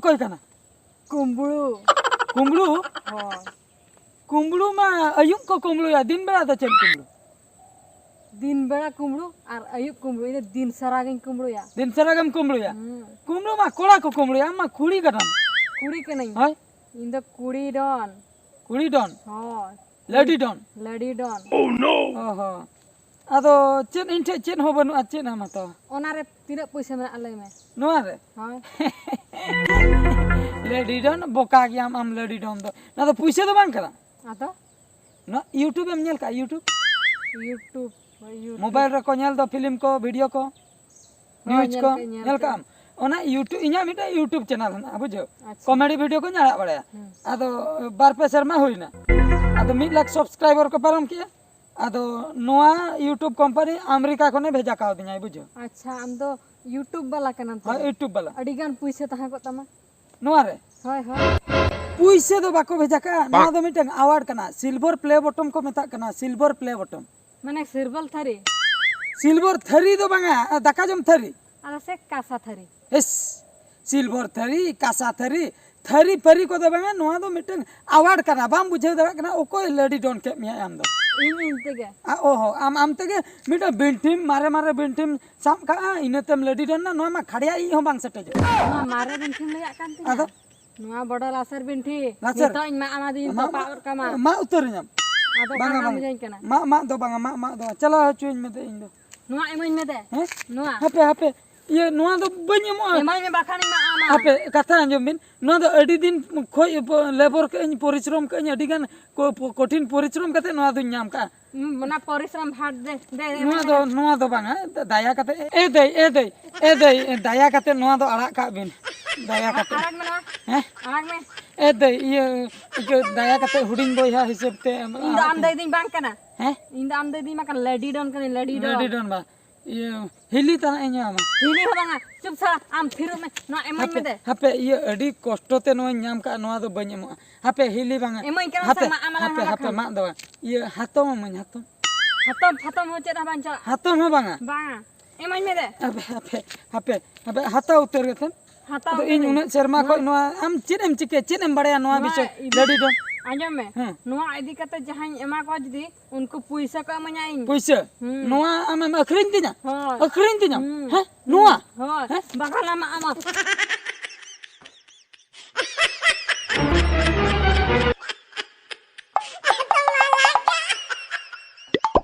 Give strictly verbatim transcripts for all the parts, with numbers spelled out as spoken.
ᱚᱠᱚᱭ ᱠᱟᱱᱟ? ᱠᱩᱢᱵᱽᱲᱩ᱾ ᱠᱩᱢᱵᱽᱲᱩ? ᱦᱳᱭ᱾ ᱠᱩᱢᱵᱽᱲᱩ ᱢᱟ ᱟᱹᱭᱩᱵ ᱠᱚ ᱠᱩᱢᱵᱽᱲᱩᱭᱟ, ᱫᱤᱱ ᱵᱮᱲᱟ ᱫᱚ ᱪᱮᱫ ᱠᱩᱢᱵᱽᱲᱩ? ᱫᱤᱱ ᱵᱮᱲᱟ ᱠᱩᱢᱵᱽᱲᱩ ᱟᱨ ᱟᱹᱭᱩᱵ ᱠᱩᱢᱵᱽᱲᱩ, ᱤᱧ ᱫᱚ ᱫᱤᱱ ᱥᱟᱨᱟ ᱜᱤᱧ ᱠᱩᱢᱵᱽᱲᱩᱭᱟ᱾ ᱫᱤᱱ ᱥᱟᱨᱟ ᱜᱮᱢ ᱠᱩᱢᱵᱽᱲᱩᱭᱟ? ᱦᱩᱸ᱾ ᱠᱩᱢᱵᱽᱲᱩ ᱢᱟ ᱠᱚᱲᱟ ᱠᱚ ᱠᱩᱢᱵᱽᱲᱩᱭᱟ, ᱟᱢ ᱢᱟ ᱠᱩᱲᱤ ᱠᱟᱱᱟᱢ᱾ ᱠᱩᱲᱤ ᱠᱟᱹᱱᱟᱹᱧ᱾ ᱦᱳᱭ᱾ ᱤᱧ ᱫᱚ ᱠᱩᱲᱤ ᱰᱚᱱ᱾ ᱠᱩᱲᱤ ᱰᱚᱱ? ᱦᱳᱭ᱾ ᱞᱟᱹᱰᱤ ᱰᱚᱱ? ᱞᱟᱹᱰᱤ ᱰᱚᱱ᱾ ᱚ ᱦᱚ᱾ ᱟᱫᱚ ᱪᱮᱫ ᱤᱧ ᱴᱷᱮᱡ ᱪᱮᱫ ᱦᱚᱸ ᱵᱟᱹᱱᱩᱜᱼᱟ, ᱪᱮᱫ ᱮᱢ ᱦᱟᱛᱟᱣᱟ? ᱚᱱᱟᱨᱮ ᱛᱤᱱᱟᱹᱜ ᱯᱩᱭᱥᱟᱹ ᱢᱮᱱᱟᱜᱼᱟ ᱞᱟᱹᱭ ᱢᱮ᱾ ᱱᱚᱣᱟ ᱨᱮ? ᱦᱳᱭ᱾ ᱞᱟᱹᱰᱤ ᱰᱚᱱ, ᱵᱚᱠᱟ ᱜᱮᱭᱟᱢ ᱟᱢ, ᱞᱟᱹᱰᱤ ᱰᱚᱱ ᱫᱚ᱾ ᱱᱚᱣᱟ ᱫᱚ ᱯᱩᱭᱥᱟᱹ ᱫᱚ ᱵᱟᱝ ᱠᱟᱱᱟ᱾ ᱟᱫᱚ? ᱱᱚᱣᱟ YouTube ᱮᱢ ᱧᱮᱞ ᱠᱟᱜᱼᱟ? YouTube? YouTube, ᱦᱳᱭ, YouTube᱾ ᱢᱳᱵᱟᱭᱤᱞ ᱨᱮᱠᱚ ᱧᱮᱞ ᱫᱚ ᱯᱷᱤᱞᱢ ᱠᱚ, ᱵᱷᱤᱰᱤᱭᱳ ᱠᱚ, ᱦᱳᱭ, ᱱᱤᱭᱩᱡᱽ ᱧᱮᱞ ᱠᱚ, ᱠᱟᱜ-, ᱧᱮᱞ ᱧᱮᱞ ᱠᱟᱜ-, ᱠᱟᱜ ᱟᱢ? ᱚᱱᱟ YouTube, ᱤᱧᱟᱹᱜ ᱢᱤᱫᱴᱮᱱ YouTube ᱪᱮᱱᱮᱞ ᱦᱮᱱᱟᱜᱼᱟ, ᱵᱩᱡᱷᱟᱹᱣ? ᱟᱪᱪᱷᱟ᱾ ᱠᱚᱢᱮᱰᱤ ᱵᱷᱤᱰᱤᱭᱳ ᱠᱚᱧ ᱟᱲᱟᱜ ᱵᱟᱲᱟᱭᱟ᱾ ᱦᱩᱸ᱾ ᱟᱫᱚ ᱵᱟᱨ ᱯᱮ ᱥᱮᱨᱢᱟ ᱦᱩᱭᱱᱟ᱾ ᱟᱫᱚ ᱢᱤᱫ ᱞᱟᱠᱷ ᱥᱟᱵᱥᱠᱨᱟᱭᱵᱟᱨ ᱠᱚ ᱯᱟᱨᱚᱢ ᱠᱮᱜᱼᱟ᱾ ᱟᱫᱚ ᱱᱚᱣᱟ YouTube ᱠᱳᱢᱯᱟᱱᱤ ᱟᱢᱮᱨᱤᱠᱟ ᱠᱷᱚᱱᱮ ᱵᱷᱮᱡᱟ ᱠᱟᱣᱫᱤᱧᱟᱭ, ᱵᱩᱡᱷᱟᱹᱣ? ᱟᱪᱪᱷᱟ, ᱟᱢ ᱫᱚ YouTube ᱵᱟᱞᱟ ᱠᱟᱱᱟᱢ ᱦᱳᱭ, ᱛᱚᱵᱮ? YouTube ᱵᱟᱞᱟ᱾ ᱟᱹᱰᱤ ᱜᱟᱱ ᱯᱩᱭᱥᱟᱹ ᱛᱟᱦᱮᱸ ᱠᱚᱜ ᱛᱟᱢᱟ᱾ ᱱᱚᱣᱟ ᱨᱮ? ᱦᱳᱭ, ᱦᱳᱭ᱾ ᱯᱩᱭᱥᱟᱹ ᱫᱚ ᱵᱟᱠᱚ ᱵᱷᱮᱡᱟ ᱠᱟᱜᱼᱟ, ᱱᱚᱣᱟ ᱫᱚ ᱢᱤᱫᱴᱟᱝ ᱟᱣᱟᱨᱰ ᱠᱟᱱᱟ, ᱥᱤᱞᱵᱷᱟᱨ ᱯᱞᱮ ᱵᱚᱴᱚᱢ ᱠᱚ ᱢᱮᱛᱟᱜ ᱠᱟᱱᱟ, ᱥᱤᱞᱵᱷᱟᱨ ᱯᱞᱮ ᱵᱚᱴᱚᱢ᱾ ᱢᱟᱱᱮ ᱥᱤᱞᱵᱷᱟᱨ ᱛᱷᱟᱹᱨᱤ? ᱥᱤᱞᱵᱷᱟᱨ ᱛᱷᱟᱹᱨᱤ ᱫᱚ ᱵᱟᱝᱟ, ᱫᱟᱠᱟ ᱡᱚᱢ ᱛᱷᱟᱹᱨᱤ᱾ ᱟᱫᱚ ᱥᱮ ᱠᱟᱸᱥᱟ ᱛᱷᱟᱹᱨᱤ? ᱮᱥ, ᱥᱤᱞᱵᱷᱟᱨ ᱛᱷᱟᱹᱨᱤ, ᱠᱟᱸᱥᱟ ᱛᱷᱟᱹᱨᱤ, ᱛᱷᱟᱹᱨᱤ ᱯᱟᱹᱨᱤ ᱠᱚᱫᱚ ᱵᱟᱝᱟ, ᱱᱚᱣᱟ ᱫᱚ ᱢᱤᱫᱴᱟᱝ ᱟᱣᱟᱨᱰ ᱠᱟᱱᱟ, ᱵᱟᱢ ᱵᱩᱡᱷᱟᱹᱣ ᱫᱟᱲᱮᱭᱟᱜ ᱠᱟᱱᱟ ᱚᱠᱚᱭ ᱞᱟᱹᱰᱤ ᱰᱚᱱ ᱠᱮᱫ ᱢᱮᱭᱟᱭ ᱟᱢ ᱫᱚ? ᱤᱧ, ᱤᱧ ᱛᱮᱜᱮ᱾ ᱟ, ᱚᱦᱚ, ᱟᱢ, ᱟᱢ ᱛᱮᱜᱮ ᱢᱤᱫᱴᱟᱝ ᱵᱤᱱᱴᱷᱤᱢ, ᱢᱟᱨᱮ ᱢᱟᱨᱮ ᱵᱤᱱᱴᱷᱤᱢ ᱥᱟᱵ ᱠᱟᱜᱼᱟ, ᱤᱱᱟᱹᱛᱮᱢ ᱞᱟᱹᱰᱤ ᱰᱚᱱ ᱱᱟ, ᱱᱚᱣᱟ ᱢᱟ ᱠᱷᱟᱲᱭᱟ ᱤᱡ ᱦᱚᱸ ᱵᱟᱝ ᱥᱮᱴᱮᱡᱚᱜᱼᱟ᱾ ᱱᱚᱣᱟ ᱢᱟᱨᱮ ᱵᱤᱱᱴᱷᱤᱢ ᱞᱟᱹᱭᱟᱜ ᱠᱟᱱ ᱛᱤᱧᱟ? ᱟᱫᱚ? ᱱᱚᱣᱟ ᱵᱚᱰᱚ ᱞᱟᱥᱮᱨ ᱵᱤᱱᱴᱷᱤ᱾ ᱞᱟᱥᱮᱨ? ᱱᱤᱛᱚᱜ ᱤᱧ ᱢᱟᱜ ᱟᱢᱟ ᱫᱤᱧ ᱢᱟᱜ, ᱛᱚᱯᱟᱜ ᱜᱚᱫ ᱠᱟᱢᱟ᱾ ᱢᱟᱜ ᱩᱛᱟᱹᱨ ᱟᱹᱧᱟᱢ᱾ ᱟᱫᱚ ᱵᱟᱝᱟ, ᱚᱠᱟᱨᱮᱢ ᱵᱟᱝᱟ᱾ ᱤᱢᱟᱹᱧ ᱠᱟᱱᱟ? ᱢᱟᱜ, ᱢᱟᱜ ᱫᱚ ᱵᱟᱝᱟ, ᱢᱟᱜ, ᱢᱟᱜ ᱫᱚ ᱵᱟᱝᱟ᱾ ᱪᱟᱞᱟᱣ ᱦᱚᱪᱚᱧ ᱢᱮ ᱫᱮ ᱤᱧ ᱫᱚ᱾ ᱱᱚᱣᱟ ᱤᱢᱟᱹᱧ ᱢᱮ ᱫᱮ᱾ ᱦᱮᱸ? ᱱᱚᱣᱟ᱾ ᱦᱟᱯᱮ, ᱦᱟᱯᱮ᱾ ᱤᱭᱟᱹ, ᱱᱚᱣᱟ ᱫᱚ ᱵᱟᱹᱧ ᱮᱢᱚᱜᱼᱟ᱾ ᱮᱢᱟᱹᱧ ᱢᱮ ᱵᱟᱠᱷᱟᱱᱤᱧ ᱢᱟᱜ ᱟᱢᱟ᱾ ᱦᱟᱯᱮ, ᱠᱟᱛᱷᱟ ᱟᱸᱡᱚᱢ ᱵᱤᱱ᱾ ᱱᱚᱣᱟ ᱫᱚ ᱟᱹᱰᱤ ᱫᱤᱱ ᱠᱷᱚᱡ ᱯᱚ-, ᱞᱮᱵᱚᱨ ᱠᱟᱜ ᱟᱹᱧ, ᱯᱚᱨᱤᱥᱨᱚᱢ ᱠᱟᱜ ᱟᱹᱧ, ᱟᱹᱰᱤ ᱜᱟᱱ ᱠᱚ-, ᱯᱚ-, ᱠᱚᱴᱷᱤᱱ ᱯᱚᱨᱤᱥᱨᱚᱢ ᱠᱟᱛᱮ ᱱᱚᱣᱟ ᱫᱩᱧ ᱧᱟᱢ ᱠᱟᱜᱼᱟ᱾ ᱦᱩᱸ, ᱚᱱᱟ ᱯᱚᱨᱤᱥᱨᱚᱢ ᱵᱷᱟᱜᱽ ᱫᱮ, ᱫᱮ, ᱱᱚᱣᱟ ᱮᱢᱟᱹᱧ ᱫᱚ, ᱢᱮ᱾ ᱱᱚᱣᱟ ᱫᱚ ᱵᱟᱝᱟ᱾ ᱫᱟᱭᱟ ᱠᱟᱛᱮ, ᱮ ᱫᱟᱹᱭ, ᱮ ᱫᱟᱹᱭ, ᱮ ᱫᱟᱹᱭ, ᱫᱟᱭᱟ ᱠᱟᱛᱮ ᱱᱚᱣᱟ ᱫᱚ ᱟᱲᱟᱜ ᱠᱟᱜ ᱵᱤᱱ᱾ ᱫᱟᱭᱟ ᱠᱟᱛᱮ᱾ ᱟᱲᱟᱜ ᱢᱮ ᱱᱚᱣᱟ᱾ ᱦᱮᱸ? ᱟᱲᱟᱜ ᱢᱮ᱾ ᱮ ᱫᱟᱹᱭ, ᱤᱭᱟᱹ, ᱤᱭᱟᱹ, ᱫᱟᱭᱟ ᱠᱟᱛᱮ ᱦᱩᱰᱤᱧ ᱵᱚᱭᱦᱟ ᱦᱤᱥᱟᱹᱵ ᱛᱮ ᱮᱢ ᱤᱧ ᱫᱚ ᱟᱲᱟᱜ ᱟᱢ ᱵᱤᱱ᱾ ᱫᱟᱹᱭ ᱫᱩᱧ ᱵᱟᱝ ᱠᱟᱱᱟ᱾ ᱦᱮᱸ? ᱤᱧ ᱫᱚ ᱟᱢ ᱫᱟᱹᱭ ᱫᱩᱧ ᱵᱟᱝ ᱠᱟᱱᱟ, ᱞᱟᱹᱰᱤ ᱰᱚᱱ ᱠᱟᱹᱱᱟᱹᱧ, ᱞᱟᱹᱰᱤ ᱰᱚᱱ᱾ ᱞᱟᱹᱰᱤ ᱰᱚᱱ ᱵᱟ᱾ ᱤᱭᱟᱹ, ᱦᱤᱞᱤ ᱛᱟᱱᱟᱜ ᱤᱧ ᱮᱢᱟᱢᱟ᱾ ᱦᱤᱞᱤ ᱦᱚᱸ ᱵᱟᱝᱟ, ᱪᱩᱯ ᱥᱟᱲᱟ, ᱟᱢ ᱛᱷᱤᱨᱚᱜ ᱢᱮ, ᱱᱚᱣᱟ ᱮᱢᱟᱹᱧ ᱦᱟᱯᱮ, ᱢᱮ ᱫᱮ᱾ ᱦᱟᱯᱮ, ᱤᱭᱟᱹ, ᱟᱹᱰᱤ ᱠᱚᱥᱴᱚ ᱛᱮ ᱱᱚᱣᱟᱧ ᱧᱟᱢ ᱠᱟᱜᱼᱟ, ᱱᱚᱣᱟ ᱫᱚ ᱵᱟᱹᱧ ᱮᱢᱚᱜᱼᱟ᱾ ᱦᱟᱯᱮ, ᱦᱤᱞᱤ ᱵᱟᱝᱟ᱾ ᱮᱢᱟᱹᱧ ᱠᱟᱱᱟ ᱦᱟᱯᱮ, ᱥᱮ, ᱢᱟ, ᱟᱢ ᱟᱞᱟᱝ ᱦᱟᱯᱮ, ᱦᱚᱸ ᱦᱟᱯᱮ, ᱠᱷᱟᱱ᱾ ᱢᱟᱜ ᱫᱚ ᱵᱟᱝ᱾ ᱤᱭᱟᱹ, ᱦᱟᱛᱚᱢ ᱮᱢᱟᱹᱧ, ᱦᱟᱛᱚᱢ᱾ ᱦᱟᱛᱚᱢ, ᱦᱟᱛᱚᱢ ᱦᱚᱸ ᱪᱮᱫ ᱦᱚᱸ ᱵᱟᱝ ᱪᱟᱞᱟᱜ᱾ ᱦᱟᱛᱚᱢ ᱦᱚᱸ ᱵᱟᱝᱟ᱾ ᱵᱟᱝᱟ᱾ ᱮᱢᱟᱹᱧ ᱢᱮ ᱫᱮ᱾ ᱦᱟᱯᱮ, ᱦᱟᱯᱮ, ᱦᱟᱯᱮ, ᱦᱟᱯᱮ, ᱦᱟᱛᱟᱣ ᱩᱛᱟᱹᱨ ᱠᱟᱛᱮᱫ᱾ ᱦᱟᱛᱟᱣ ᱟᱫᱚ ᱤᱧ ᱠᱟᱹᱫᱟᱹᱧ᱾ ᱩᱱᱟᱹᱜ ᱥᱮᱨᱢᱟ ᱱᱚᱣᱟ ᱠᱷᱚᱱ ᱱᱚᱣᱟ, ᱟᱢ ᱪᱮᱫ ᱮᱢ ᱪᱤᱠᱟᱹᱭᱟ? ᱪᱮᱫ ᱮᱢ ᱵᱟᱲᱟᱭᱟ ᱱᱚᱣᱟ ᱱᱚᱣᱟ ᱵᱤᱥᱚᱭ? ᱤᱫᱤ ᱞᱟᱹᱰᱤ ᱰᱚᱱ᱾ ᱟᱸᱡᱚᱢ ᱢᱮ᱾ ᱦᱮᱸ᱾ ᱱᱚᱣᱟ ᱤᱫᱤ ᱠᱟᱛᱮ ᱡᱟᱦᱟᱸᱧ ᱮᱢᱟ ᱠᱚᱣᱟ ᱡᱩᱫᱤ, ᱩᱱᱠᱩ ᱯᱩᱭᱥᱟᱹ ᱠᱚ ᱮᱢᱟᱹᱧᱟ ᱤᱧ᱾ ᱯᱩᱭᱥᱟᱹ? ᱦᱩᱸ᱾ ᱱᱚᱣᱟ ᱟᱢᱮᱢ ᱟᱹᱠᱷᱨᱤᱧ ᱛᱤᱧᱟ? ᱦᱳᱭ᱾ ᱟᱹᱠᱷᱨᱤᱧ ᱛᱤᱧᱟᱢ? ᱦᱩᱸ᱾ ᱦᱮᱸ? ᱱᱚᱣᱟ? ᱦᱳᱭ᱾ ᱦᱮᱸ? ᱵᱟᱠᱷᱟᱱ ᱟᱢᱟᱜ, ᱟᱢᱟᱜ᱾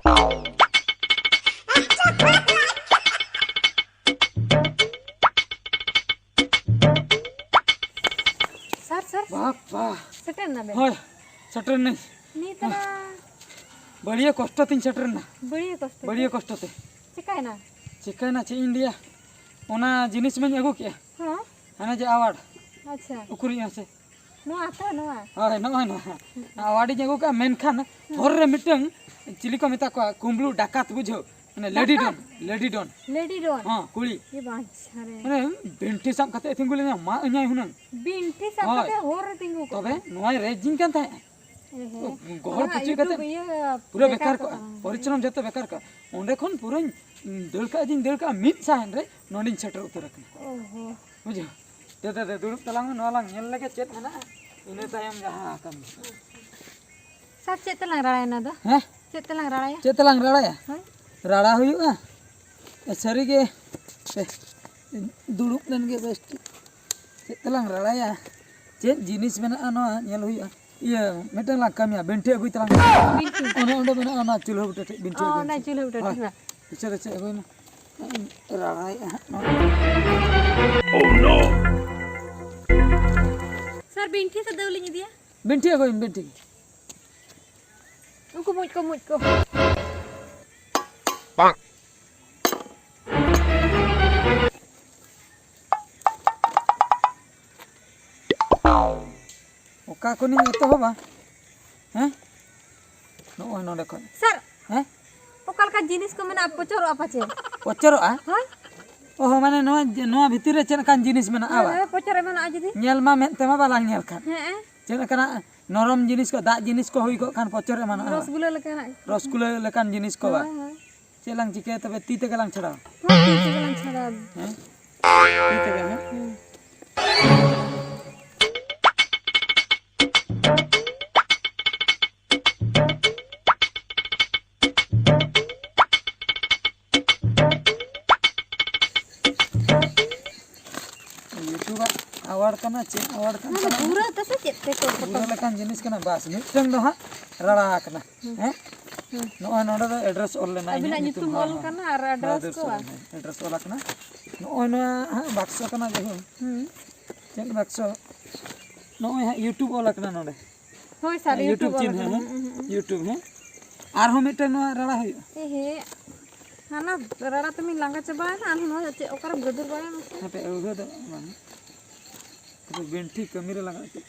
ᱥᱟᱨ, ᱥᱟᱨ᱾ ᱵᱟᱯ, ᱵᱟᱯ᱾ ᱥᱮᱴᱮᱨ ᱱᱟᱵᱮᱱ? ᱦᱳᱭ, ᱥᱮᱴᱮᱨ ᱱᱟᱹᱧ᱾ ᱱᱤᱛ ᱱᱟ᱾ ᱵᱟᱹᱲᱤᱭᱟᱹ ᱠᱚᱥᱴᱚ ᱛᱤᱧ ᱥᱮᱴᱮᱨ ᱱᱟ᱾ ᱵᱟᱹᱲᱤᱭᱟᱹ ᱠᱚᱥᱴᱚ ᱛᱮ? ᱵᱟᱹᱲᱤᱭᱟᱹ ᱠᱚᱥᱴᱚ ᱛᱮ᱾ ᱪᱤᱠᱟᱭᱱᱟ? ᱪᱤᱠᱟᱭᱱᱟ ᱪᱮᱫ ᱤᱧ ᱞᱟᱹᱭᱟ? ᱚᱱᱟ ᱡᱤᱱᱤᱥ ᱢᱟᱧ ᱟᱹᱜᱩ ᱠᱮᱜᱼᱟ᱾ ᱦᱚᱸ? ᱦᱟᱱᱮ ᱡᱮ ᱟᱣᱟᱨᱰ᱾ ᱟᱪᱪᱷᱟ᱾ ᱩᱠᱩᱨᱤᱡ ᱢᱟᱥᱮ᱾ ᱱᱚᱣᱟ ᱛᱚ, ᱱᱚᱣᱟ? ᱦᱳᱭ, ᱱᱚᱜᱼᱚᱭ ᱱᱚᱣᱟ᱾ ᱟᱣᱟᱨᱰ ᱤᱧ ᱟᱹᱜᱩ ᱠᱟᱜᱼᱟ, ᱢᱮᱱᱠᱷᱟᱱ ᱦᱚᱨ ᱨᱮ ᱢᱤᱫᱴᱟᱝ ᱪᱤᱞᱤ ᱠᱚ ᱢᱮᱛᱟ ᱠᱚᱣᱟ, ᱠᱩᱢᱵᱽᱲᱩ ᱰᱟᱠᱟᱛ, ᱵᱩᱡᱷᱟᱹᱣ? ᱢᱟᱱᱮ ᱞᱮᱰᱤ ᱰᱟᱠᱟᱛ? ᱰᱚᱱ, ᱞᱮᱰᱤ ᱰᱚᱱ᱾ ᱞᱮᱰᱤ ᱰᱚᱱ? ᱦᱚᱸ, ᱠᱩᱲᱤ᱾ ᱮ ᱵᱟᱪᱪᱷᱟ ᱨᱮ᱾ ᱢᱟᱱᱮ ᱵᱤᱱᱴᱷᱤ ᱥᱟᱵ ᱠᱟᱛᱮ ᱛᱤᱸᱜᱩ ᱞᱮᱱᱟ, ᱢᱟᱜ ᱟᱹᱧᱟᱭ ᱦᱩᱱᱟᱹᱝ᱾ ᱵᱤᱱᱴᱷᱤ ᱥᱟᱵ ᱦᱳᱭ᱾ ᱠᱟᱛᱮ ᱦᱚᱨ ᱨᱮ ᱛᱤᱸᱜᱩ ᱠᱚᱜ ᱛᱚᱵᱮ ᱠᱟᱱᱟ᱾ ᱱᱚᱣᱟᱭ ᱨᱮᱡᱤᱧ ᱠᱟᱱ ᱛᱟᱦᱮᱸᱫ᱾ ᱮ ᱦᱮᱸ᱾ ᱜᱚᱦᱚᱲ ᱚᱱᱟ ᱯᱩᱪᱩᱡ ᱠᱟᱛᱮ YouTube ᱤᱭᱟᱹ ᱯᱩᱨᱟᱹ ᱵᱮᱠᱟᱨ ᱵᱮᱠᱟᱨ ᱠᱚᱜᱼᱟ᱾ ᱠᱚᱜᱼᱟ᱾ ᱯᱚᱨᱤᱥᱨᱚᱢ ᱡᱚᱛᱚ ᱵᱮᱠᱟᱨ ᱠᱚᱜᱼᱟ᱾ ᱚᱸᱰᱮ ᱠᱷᱚᱱ ᱯᱩᱨᱟᱹᱧ ᱫᱟᱹᱲ ᱠᱟᱜᱼᱟ ᱡᱮᱧ ᱫᱟᱹᱲ ᱠᱟᱜᱼᱟ, ᱢᱤᱫ ᱥᱟᱭᱮᱱ ᱨᱮ ᱱᱚᱸᱰᱮᱧ ᱥᱮᱴᱮᱨ ᱩᱛᱟᱹᱨ ᱟᱠᱟᱱᱟ᱾ ᱚ ᱦᱚᱸ᱾ ᱵᱩᱡᱷᱟᱹᱣ? ᱫᱮ, ᱫᱮ, ᱫᱮ, ᱫᱩᱲᱩᱵ ᱛᱟᱞᱟᱝ ᱢᱮ, ᱱᱚᱣᱟ ᱞᱟᱝ ᱧᱮᱞ ᱞᱮᱜᱮ ᱪᱮᱫ ᱢᱮᱱᱟᱜᱼᱟ, ᱤᱱᱟᱹ ᱛᱟᱭᱚᱢ ᱡᱟᱦᱟᱸ ᱠᱟᱹᱢᱤ᱾ ᱥᱟᱨ, ᱪᱮᱫ ᱛᱮᱞᱟᱝ ᱨᱟᱲᱟᱭᱟ ᱚᱱᱟ ᱫᱚ? ᱦᱮᱸ? ᱪᱮᱫ ᱛᱮᱞᱟᱝ ᱨᱟᱲᱟᱭᱟ? ᱪᱮᱫ ᱛᱮᱞᱟᱝ ᱨᱟᱲᱟᱭᱟ? ᱦᱳᱭ᱾ ᱨᱟᱲᱟ ᱦᱩᱭᱩᱜᱼᱟ᱾ ᱥᱟᱹᱨᱤᱜᱮ, ᱮ, ᱫᱩᱲᱩᱵ ᱞᱮᱱ ᱜᱮ ᱵᱮᱥ ᱴᱷᱤᱠ᱾ ᱪᱮᱫ ᱛᱮᱞᱟᱝ ᱨᱟᱲᱟᱭᱟ? ᱪᱮᱫ ᱡᱤᱱᱤᱥ ᱢᱮᱱᱟᱜᱼᱟ, ᱱᱚᱣᱟ ᱧᱮᱞ ᱦᱩᱭᱩᱜᱼᱟ᱾ ᱤᱭᱟᱹ, ᱢᱤᱫᱴᱟᱝ ᱞᱟᱝ ᱠᱟᱹᱢᱤᱭᱟ, ᱵᱤᱱᱴᱷᱤ ᱟᱹᱜᱩᱭ ᱛᱟᱞᱟᱝ ᱢᱮ᱾ ᱵᱤᱱᱴᱷᱤ? ᱚᱱᱮ ᱚᱸᱰᱮ ᱢᱮᱱᱟᱜᱼᱟ, ᱚᱱᱟ ᱪᱩᱞᱦᱟᱹ ᱵᱩᱴᱟᱹ ᱴᱷᱮᱡ ᱵᱤᱱᱴᱷᱤ ᱚ, ᱟᱹᱜᱩᱭ ᱚᱱᱟ ᱢᱮ᱾ ᱪᱩᱞᱦᱟᱹ ᱵᱩᱴᱟᱹ ᱦᱳᱭ᱾ ᱴᱷᱮᱡ ᱵᱟᱝ? ᱤᱪᱷᱟᱹ ᱫᱚ ᱪᱮᱫ ᱦᱩᱭᱱᱟ? ᱨᱟᱲᱟᱭᱮᱫᱼᱟ ᱦᱟᱸᱜ ᱱᱚᱣᱟ᱾ ᱥᱟᱨ, ᱵᱤᱱᱴᱷᱤ ᱥᱮ ᱫᱟᱹᱣ ᱞᱤᱧ ᱤᱫᱤᱭᱟ? ᱵᱤᱱᱴᱷᱤ ᱟᱹᱜᱩᱭ ᱢᱮ, ᱵᱤᱱᱴᱷᱤ᱾ ᱩᱱᱠᱩ ᱢᱩᱡ ᱠᱚ, ᱢᱩᱡ ᱠᱚ᱾ ᱚᱠᱟ ᱠᱷᱚᱱᱤᱧ ᱮᱛᱚᱦᱚᱵᱟ? ᱦᱮᱸ? ᱱᱚᱜᱼᱚᱭ ᱱᱚᱰᱮ ᱠᱷᱚᱱ᱾ ᱥᱟᱨ, ᱦᱮᱸ? ᱚᱠᱟ ᱞᱮᱠᱟᱱ ᱡᱤᱱᱤᱥ ᱠᱚ ᱢᱮᱱᱟᱜᱼᱟ, ᱯᱚᱪᱚᱨᱚᱜᱼᱟ ᱯᱟᱪᱮ? ᱯᱚᱪᱚᱨᱚᱜᱼᱟ? ᱦᱳᱭ᱾ ᱚ ᱦᱚᱸ, ᱢᱟᱱᱮ ᱱᱚᱣᱟ, ᱱᱚᱣᱟ ᱵᱷᱤᱛᱤᱨ ᱨᱮ ᱪᱮᱫ ᱞᱮᱠᱟᱱ ᱡᱤᱱᱤᱥ ᱢᱮᱱᱟᱜᱼᱟ, ᱦᱳᱭ, ᱵᱟᱝ? ᱦᱳᱭ, ᱯᱚᱪᱚᱨ ᱮᱢᱟᱱᱚᱜᱼᱟ ᱡᱩᱫᱤ᱾ ᱧᱮᱞ ᱢᱟ ᱢᱮᱫ ᱛᱮᱢᱟ ᱵᱟᱞᱟᱝ ᱧᱮᱞ ᱠᱟᱱ᱾ ᱦᱮᱸ᱾ ᱪᱮᱫ ᱞᱮᱠᱟᱱᱟᱜ ᱱᱚᱨᱚᱢ ᱡᱤᱱᱤᱥ ᱠᱚ, ᱫᱟᱜ ᱡᱤᱱᱤᱥ ᱠᱚ ᱦᱩᱭ ᱠᱚᱜ ᱠᱷᱟᱱ ᱯᱚᱪᱚᱨ ᱮᱢᱟᱱᱚᱜᱼᱟ᱾ ᱨᱚᱥᱜᱩᱞᱟᱹ ᱞᱮᱠᱟᱱᱟᱜ᱾ ᱨᱚᱥᱜᱩᱞᱟᱹ ᱞᱮᱠᱟᱱ ᱡᱤᱱᱤᱥ ᱠᱚ, ᱵᱟᱝ? ᱦᱳᱭ, ᱦᱳᱭ᱾ ᱪᱮᱫ ᱞᱟᱝ ᱪᱤᱠᱟᱹᱭᱟ ᱛᱚᱵᱮ? ᱛᱤ ᱛᱮᱜᱮ ᱞᱟᱝ ᱪᱷᱟᱲᱟᱣᱟ᱾ ᱦᱳᱭ, ᱛᱤ ᱛᱮᱜᱮ ᱞᱟᱝ ᱪᱷᱟᱲᱟᱣᱟ᱾ ᱦᱮᱸ? ᱛᱤ ᱛᱮᱜᱮ, ᱦᱮᱸ? ᱦᱩᱸ᱾ YouTube ᱟᱜ award ᱠᱟᱱᱟ, ᱪᱮᱫ award ᱠᱟᱱ ᱚᱱᱟ ᱫᱚ ᱛᱟᱵᱚᱱᱟ? ᱯᱩᱨᱟᱹ ᱛᱮᱥᱮ ᱪᱮᱫ ᱛᱮᱠᱚ ᱯᱩᱨᱟᱹ ᱯᱚᱴᱚᱢ? ᱞᱮᱠᱟᱱ ᱡᱤᱱᱤᱥ ᱠᱟᱱᱟ᱾ ᱵᱟᱥ, ᱢᱤᱫᱴᱟᱝ ᱫᱚ ᱦᱟᱸᱜ ᱨᱟᱲᱟ ᱟᱠᱟᱱᱟ᱾ ᱦᱮᱸ? ᱦᱩᱸ᱾ ᱱᱚᱜᱼᱚᱭ ᱱᱚᱰᱮ ᱫᱚ address ᱚᱞ ᱞᱮᱱᱟ, ᱤᱧᱟᱹᱜ ᱟᱹᱵᱤᱱᱟᱜ ᱧᱩᱛᱩᱢ ᱧᱩᱛᱩᱢ ᱦᱚᱸ ᱚᱞ ᱦᱟᱸᱜ ᱠᱟᱱᱟ ᱟᱨ address ᱵᱟᱦᱟᱫᱩᱨ ᱠᱚ? ᱥᱚᱨᱮᱱ, ᱦᱮᱸ, address ᱚᱞ ᱟᱠᱟᱱᱟ᱾ ᱱᱚᱜᱼᱚᱭ ᱱᱚᱣᱟ ᱦᱟᱸᱜ ᱵᱟᱠᱥᱚ ᱠᱟᱱᱟ, ᱡᱟᱭᱦᱳᱠ᱾ ᱦᱩᱸ᱾ ᱪᱮᱫ ᱵᱟᱠᱥᱚ? ᱱᱚᱜᱼᱚᱭ ᱦᱟᱸᱜ YouTube ᱚᱞ ᱟᱠᱟᱱᱟ ᱱᱚᱰᱮ᱾ ᱦᱳᱭ ᱥᱟᱨ, YouTube YouTube ᱚᱞ ᱪᱤᱱᱦᱟᱹ, ᱟᱠᱟᱱᱟ᱾ ᱦᱮᱸ? ᱦᱩᱸ, ᱦᱩᱸ, ᱦᱩᱸ᱾ YouTube, ᱦᱮᱸ? ᱟᱨᱦᱚᱸ ᱢᱤᱫᱴᱟᱝ ᱱᱚᱣᱟ ᱨᱟᱲᱟ ᱦᱩᱭᱩᱜᱼᱟ᱾ ᱮ ᱦᱮᱸ, ᱦᱟᱱᱟ ᱨᱟᱲᱟ ᱛᱮᱢᱤᱧ ᱞᱟᱸᱜᱟ ᱪᱟᱵᱟᱭᱮᱱᱟ, ᱟᱨᱦᱚᱸ ᱱᱚᱣᱟ ᱪᱮᱫ ᱚᱠᱟᱨᱮᱢ ᱜᱟᱹᱫᱩᱨ ᱵᱟᱲᱟᱭᱟ ᱢᱟᱥᱮ? ᱦᱟᱯᱮ, ᱟᱹᱣᱦᱟᱹ ᱫᱚ ᱵᱟᱝ᱾ ᱦᱟᱯᱮ, ᱵᱤᱱᱴᱷᱤ ᱠᱟᱹᱢᱤ ᱨᱮ ᱞᱟᱜᱟᱜᱼᱟ ᱪᱮᱫ?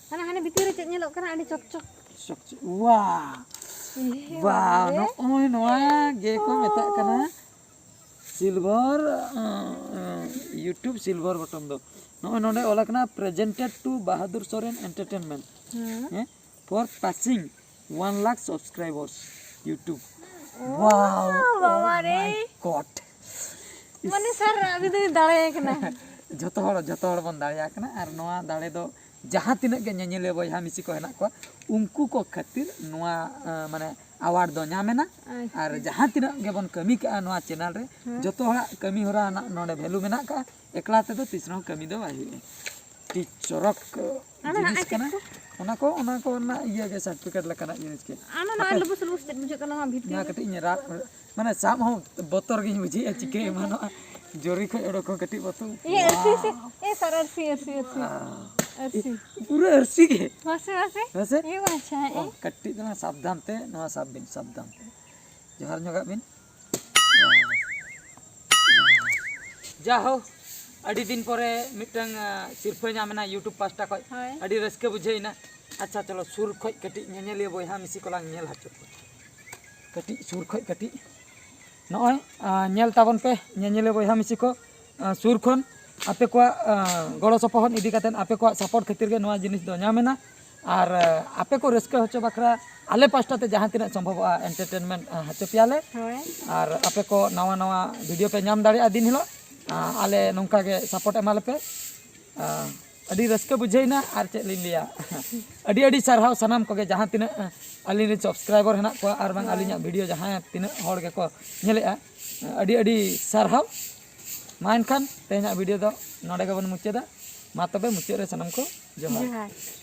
ᱦᱟᱱᱮ, ᱦᱟᱱᱮ ᱵᱷᱤᱛᱤᱨ ᱨᱮ ᱪᱮᱫ ᱧᱮᱞᱚᱜ ᱠᱟᱱᱟ? ᱟᱹᱰᱤ ᱪᱚᱠ ᱪᱚᱠ᱾ ᱪᱚᱠ ᱪᱚᱠ᱾ ᱣᱟ! ᱮ ᱣᱟ! ᱵᱟᱵᱟᱨᱮ! ᱱᱚᱜᱼᱚᱭ ᱱᱚᱣᱟ ᱜᱮ ᱠᱚ ᱢᱮᱛᱟᱜ ᱠᱟᱱᱟ silver, ᱟᱸ, ᱟᱸ, YouTube silver button ᱫᱚ᱾ ᱱᱚᱜᱼᱚᱭ ᱱᱚᱰᱮ ᱚᱞ ᱟᱠᱟᱱᱟ, "Presented to Bahadur Soren Entertainment", ᱦᱮᱸ᱾ ᱦᱮᱸ, "for passing one lakh subscribers YouTube." O, wow, ᱵᱟᱵᱟ oh ᱨᱮ᱾ My God. ᱢᱟᱱᱮ ᱥᱟᱨ, ᱟᱹᱵᱤᱱ ᱫᱚᱵᱤᱱ ᱫᱟᱲᱮᱭᱟᱭ ᱠᱟᱱᱟ᱾ ᱡᱷᱚᱛᱚ ᱦᱚᱲ, ᱡᱷᱚᱛᱚ ᱦᱚᱲ ᱵᱚᱱ ᱫᱟᱲᱮᱭᱟᱜ ᱠᱟᱱᱟ, ᱟᱨ ᱱᱚᱣᱟ ᱫᱟᱲᱮ ᱫᱚ ᱡᱟᱦᱟᱸ ᱛᱤᱱᱟᱹᱜ ᱜᱮ ᱧᱮᱧᱮᱞᱤᱭᱟᱹ ᱵᱚᱭᱦᱟ ᱢᱤᱥᱤ ᱠᱚ ᱦᱮᱱᱟᱜ ᱠᱚᱣᱟ, ᱩᱱᱠᱩ ᱠᱚ ᱠᱷᱟᱹᱛᱤᱨ ᱱᱚᱣᱟ, ᱟᱸ, ᱢᱟᱱᱮ, award ᱫᱚ ᱧᱟᱢ ᱮᱱᱟ᱾ ᱟᱪᱪᱷᱟ᱾ ᱟᱨ ᱡᱟᱦᱟᱸ ᱛᱤᱱᱟᱹᱜ ᱜᱮᱵᱚᱱ ᱠᱟᱹᱢᱤ ᱠᱟᱜᱼᱟ ᱱᱚᱣᱟ channel ᱨᱮ, ᱦᱮᱸ᱾ ᱡᱚᱛᱚ ᱦᱚᱲᱟᱜ ᱠᱟᱹᱢᱤ ᱦᱚᱨᱟ ᱨᱮᱱᱟᱜ ᱱᱚᱰᱮ value ᱢᱮᱱᱟᱜ ᱠᱟᱜᱼᱟ, ᱮᱠᱞᱟ ᱛᱮᱫᱚ ᱛᱤᱥ ᱨᱮᱦᱚᱸ ᱠᱟᱹᱢᱤ ᱫᱚ ᱵᱟᱭ ᱦᱩᱭᱩᱜᱼᱟ᱾ ᱟᱹᱰᱤ ᱪᱚᱨᱚᱠ ᱚᱱᱟ ᱡᱤᱱᱤᱥ ᱦᱟᱸᱜ ᱠᱟᱱᱟ᱾ ᱪᱮᱫ ᱠᱚ? ᱚᱱᱟ ᱠᱚ, ᱚᱱᱟ ᱠᱚ ᱨᱮᱱᱟᱜ ᱤᱭᱟᱹ ᱜᱮ, certificate ᱞᱮᱠᱟᱱᱟᱜ ᱡᱤᱱᱤᱥ ᱜᱮ᱾ ᱟᱨ ᱱᱚᱣᱟ ᱦᱟᱯᱮ᱾ ᱞᱩᱵᱩᱥ ᱞᱩᱵᱩᱥ ᱪᱮᱫ ᱵᱩᱡᱷᱟᱹᱜ ᱠᱟᱱᱟ ᱱᱚᱣᱟ ᱵᱷᱤᱛᱤᱨ ᱱᱚᱣᱟ ᱨᱮ? ᱠᱟᱹᱴᱤᱡ ᱤᱧ ᱨᱟᱜ, ᱢᱟᱱᱮ, ᱥᱟᱵ ᱦᱚᱸ ᱵᱚᱛᱚᱨ ᱜᱤᱧ ᱵᱩᱡᱷᱟᱹᱣᱮᱫᱼᱟ, ᱪᱤᱠᱟᱹ ᱮᱢᱟᱱᱚᱜᱼᱟ᱾ ᱡᱚᱨᱤ ᱠᱷᱚᱡ ᱚᱰᱚᱠ ᱦᱚᱸ ᱠᱟᱹᱴᱤᱡ ᱵᱚᱛᱚᱨ᱾ ᱮ, ᱟᱹᱨᱥᱤ ᱥᱮ, ᱮ, ᱥᱟᱨ, ᱟᱹᱨᱥᱤ, ᱟᱹᱨᱥᱤ, ᱟᱹᱨᱥᱤ, ᱟᱨ ᱟᱹᱨᱥᱤ᱾ ᱯᱩᱨᱟᱹ ᱟᱹᱨᱥᱤ ᱜᱮ᱾ ᱢᱟᱥᱮ, ᱢᱟᱥᱮ᱾ ᱢᱟᱥᱮ? ᱮ, ᱵᱟᱪᱷᱟ, ᱮ᱾ ᱚ, ᱠᱟᱹᱴᱤᱡ ᱫᱚ ᱥᱟᱵᱫᱷᱟᱱ ᱛᱮ, ᱱᱚᱣᱟ ᱥᱟᱵ ᱵᱤᱱ, ᱥᱟᱵᱫᱷᱟᱱ ᱛᱮ᱾ ᱡᱚᱦᱟᱨ ᱧᱚᱜᱟᱜ ᱵᱤᱱ᱾ ᱡᱟ ᱦᱳ, ᱟᱹᱰᱤ ᱫᱤᱱ ᱯᱚᱨᱮ ᱢᱤᱫᱴᱟᱝ, ᱟ, ᱥᱤᱨᱯᱷᱟᱹ ᱧᱟᱢ ᱮᱱᱟ YouTube ᱯᱟᱦᱴᱟ ᱠᱷᱚᱡ᱾ ᱦᱳᱭ᱾ ᱟᱹᱰᱤ ᱨᱟᱹᱥᱠᱟᱹ ᱵᱩᱡᱷᱟᱹᱣ ᱮᱱᱟ᱾ ᱟᱪᱪᱷᱟ, ᱪᱚᱞᱚ, ᱥᱩᱨ ᱠᱷᱚᱡ ᱠᱟᱹᱴᱤᱡ ᱧᱮᱧᱮᱞᱤᱭᱟᱹ ᱵᱚᱭᱦᱟ ᱢᱤᱥᱤ ᱠᱚᱞᱟᱝ ᱧᱮᱞ ᱦᱚᱪᱚ ᱠᱚᱣᱟ᱾ ᱠᱟᱹᱴᱤᱡ ᱥᱩᱨ ᱠᱷᱚᱡ ᱠᱟᱹᱴᱤᱡ᱾ ᱱᱚᱜᱼᱚᱭ, ᱟ, ᱧᱮᱞ ᱛᱟᱵᱚᱱ ᱯᱮ, ᱧᱮᱧᱮᱞᱤᱭᱟᱹ ᱵᱚᱭᱦᱟ ᱢᱤᱥᱤ ᱠᱚ, ᱥᱩᱨ ᱠᱷᱚᱱ ᱟᱯᱮ ᱠᱚᱣᱟᱜ ᱜᱚᱲᱚ ᱥᱚᱯᱚᱦᱚᱫ ᱤᱫᱤ ᱠᱟᱛᱮᱫ, ᱟᱯᱮ ᱠᱚᱣᱟᱜ ᱥᱟᱯᱳᱨᱴ ᱠᱷᱟᱹᱛᱤᱨ ᱜᱮ ᱱᱚᱣᱟ ᱡᱤᱱᱤᱥ ᱫᱚ ᱧᱟᱢ ᱮᱱᱟ᱾ ᱟᱨ ᱟᱯᱮ ᱠᱚ ᱨᱟᱹᱥᱠᱟᱹ ᱦᱚᱪᱚ ᱵᱟᱠᱷᱨᱟ ᱟᱞᱮ ᱯᱟᱥᱴᱟ ᱛᱮ ᱡᱟᱦᱟᱸ ᱛᱤᱱᱟᱹᱜ ᱥᱚᱢᱵᱷᱚᱵᱚᱜᱼᱟ, ᱮᱱᱴᱟᱨᱴᱮᱱᱢᱮᱱᱴ ᱦᱚᱪᱚ ᱯᱮᱭᱟᱞᱮ᱾ ᱦᱳᱭ᱾ ᱟᱨ ᱟᱯᱮ ᱠᱚ ᱱᱟᱣᱟ ᱱᱟᱣᱟ ᱵᱷᱤᱰᱤᱭᱳ ᱯᱮ ᱧᱟᱢ ᱫᱟᱲᱮᱭᱟᱜᱼᱟ ᱫᱤᱱ ᱦᱤᱞᱳᱜ᱾ ᱟᱞᱮ ᱱᱚᱝᱠᱟ ᱜᱮ ᱥᱟᱯᱳᱨᱴ ᱮᱢᱟ ᱞᱮᱯᱮ᱾ ᱟᱹᱰᱤ ᱨᱟᱹᱥᱠᱟᱹ ᱵᱩᱡᱷᱟᱹᱣᱮᱱᱟ᱾ ᱟᱨ ᱪᱮᱫ ᱞᱤᱧ ᱞᱟᱹᱭᱟ, ᱟᱹᱰᱤ ᱟᱹᱰᱤ ᱥᱟᱨᱦᱟᱣ ᱥᱟᱱᱟᱢ ᱠᱚᱜᱮ, ᱡᱟᱦᱟᱸ ᱛᱤᱱᱟᱹᱜ ᱟᱹᱞᱤᱧ ᱨᱮᱱ ᱥᱟᱵᱥᱠᱨᱟᱭᱵᱟᱨ ᱦᱮᱱᱟᱜ ᱠᱚᱣᱟ ᱟᱨ ᱵᱟᱝ ᱟᱹᱞᱤᱧᱟᱜ ᱵᱷᱤᱰᱤᱭᱳ ᱡᱟᱦᱟᱸ ᱛᱤᱱᱟᱹᱜ ᱦᱚᱲ ᱜᱮᱠᱚ ᱧᱮᱞᱮᱜᱼᱟ, ᱟᱹᱰᱤ ᱟᱹᱰᱤ ᱥᱟᱨᱦᱟᱣ᱾ ᱢᱟ ᱮᱱᱠᱷᱟᱱ ᱛᱮᱦᱮᱧᱟᱜ ᱵᱷᱤᱰᱤᱭᱳ ᱫᱚ ᱱᱚᱰᱮ ᱜᱮᱵᱚᱱ ᱢᱩᱪᱟᱹᱫᱟ᱾ ᱢᱟ ᱛᱚᱵᱮ ᱢᱩᱪᱟᱹᱫ ᱨᱮ ᱥᱟᱱᱟᱢ ᱠᱚ ᱡᱚᱦᱟᱨ᱾ ᱡᱚᱦᱟᱨ᱾